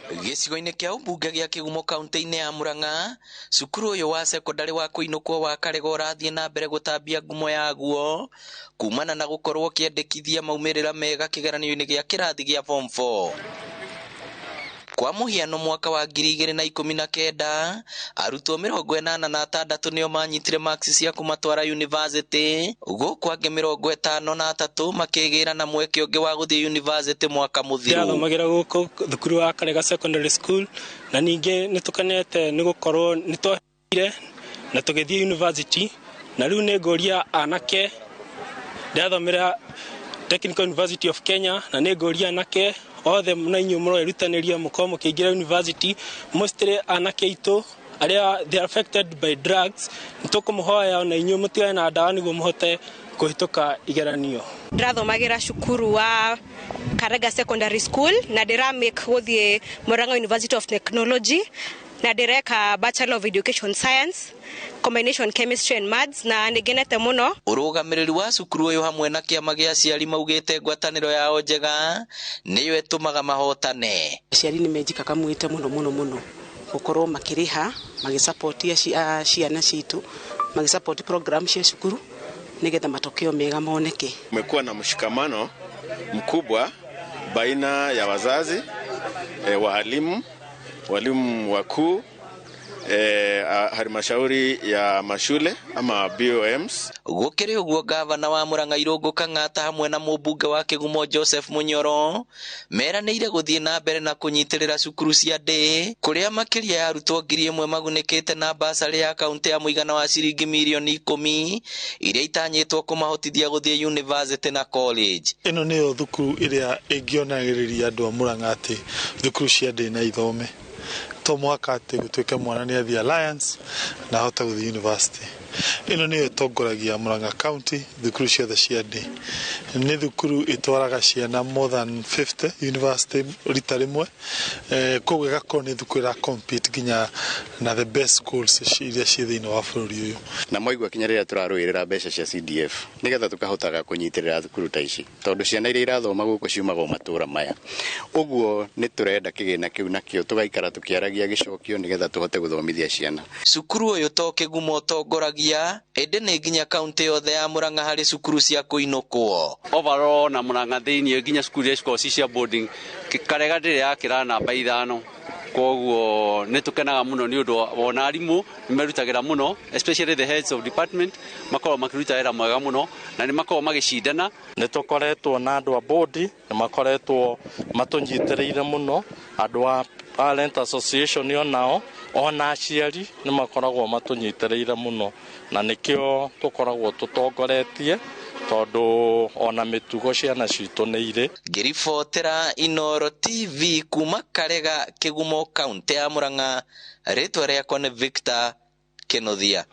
Gĩcigo-inĩ kĩa ũmbunge gĩa Kĩgumo kaunti-inĩ ya Murang'a, cukuru ũyũ wa cekondarĩ wa kũinũkwo wa Karega ũrathiĩ na mbere gũtambia ngumo yaguo kumana na gũkorwo ũkĩandĩkithia maumĩrĩra mega kĩgeranio-inĩ gĩa kĩrathi gĩa form 4. Kwa mũhiano, mwaka wa 2019 arutwo 86 nĩo manyitire marks cia kũmatwara university, gũkũ angĩ 53 makĩgĩra na mweke ũngĩ wa gũthiĩ university mwaka mũthiru. Ndĩrathomagĩra gũkũ thukuru wa Karega Secondary School, na ningĩ nĩ tũkenete nĩ gũkorwo nĩ twahire na tũgĩthiĩ university, na rĩu nĩ ngũria anake. Ndĩrathomera Technical University of Kenya, na nĩ ngũria anake othe na inyuĩ mũrerutanĩria mũkorwo mũkĩingĩra university, mostly anake aitũ arĩa they are affected by drugs. Nĩ tũkũmũhoya ona inyuĩ mũtigane na ndawa nĩguo mũhote kũhĩtũka igeranio. Ndĩrathomagĩra cukuru wa Karega Secondary School na ndĩra make gũthiĩ Murang'a University of Technology, na ndĩreka Bachelor of Education Science, combination chemistry and maths, na nĩngenete mũno. Ũrũgamĩrĩri wa cukuru ũyũ hamwe na kĩama gĩa aciari maugĩte ngwatanĩro yao njega nĩyo ĩtũmaga mahotane. Aciari nĩ menjikakamwĩte mũno mũno mũno gũkorwo makĩrĩha, magĩsupport ciana citũ, magĩsupport program cia cukuru nĩgetha matokeo mega moneke. Kumekuwa na mshikamano mkubwa baina ya wazazi, walimu, walimu wakuu, halmashauri ya mashule ama BOMs. Gũkĩrĩ ũguo, gavana wa Murang'a Irũngũ Kang'ata hamwe na mũmbunge wa Kĩgumo Joseph Munyoro meranĩire gũthiĩ na mbere na kũnyitĩrĩra cukuru cia ndĩ, kũrĩa makĩria ya arutwo 1000 magunĩkĩte na basarĩ ya kaunti ya mũigana wa ciringi mirioni 10 iria itanyĩtwo kũmahotithia gũthiĩ university na college. Ĩno nĩyo thukuru ĩrĩa ĩngĩonagĩrĩria andũ a Murang'a atĩ thukuru cia ndĩ na ithome to mũhaka atĩ gũtuĩke mwana nĩ athiĩ Alliance na ahote gũthiĩ university. Ĩno nĩyo ĩtongoragia Murang'a County thukuru ciothe cia ndĩ. Nĩ thukuru ĩtwaraga ciana more than 50 university rita rĩmwe, koguo ĩgakorwo nĩ thukuru ĩra compete nginya na the best schools iria ciĩ thĩinĩ wa bũrũri ũyũ. Na mwaigua kinya rĩrĩa tũrarũĩrĩra mbeca cia CDF nĩgetha tũkahotaga kũnyitĩrĩra thukuru ta ici, tondũ ciana iria irathoma gũkũ ciumaga o matũra maya. Ũguo nĩ tũrenda kĩgĩna kĩu nakĩo tũgaikara tũkĩaragia gĩcokio nĩgetha tũhote gũthomithia ciana. Cukuru ũyũ to Kĩgumo ũtongoragia, ĩndĩ nĩ nginya kaunti yothe ya Murang'a harĩ cukuru cia kũinũkwo. Overall na Murang'a thĩinĩ, nginya cukuru iria cikoragwo ci cia boarding, Karega ndĩrĩ yakĩra namba 5. Koguo nĩ tũkenaga mũno nĩ ũndũ wona arimũ nĩ merutagĩra mũno, especially the heads of department makoragwo makĩruta wĩra mwega mũno na nĩ makoragwo magĩcindana. Nĩ tũkoretwo na andũ a bodi, nĩ makoretwo matũnyitĩrĩire mũno, andũ a parent association onao, ona aciari nĩ makoragwo matũnyitĩrĩire mũno, na nĩkĩo tũkoragwo tũtongoretie, tondũ ona mĩtugo ciana citũ nĩ irĩ. Ngĩribotera Inooro TV kuma Karega, Kĩgumo, kaunti ya Murang'a, rĩtwa rĩakwa nĩ Victor Kĩnuthia.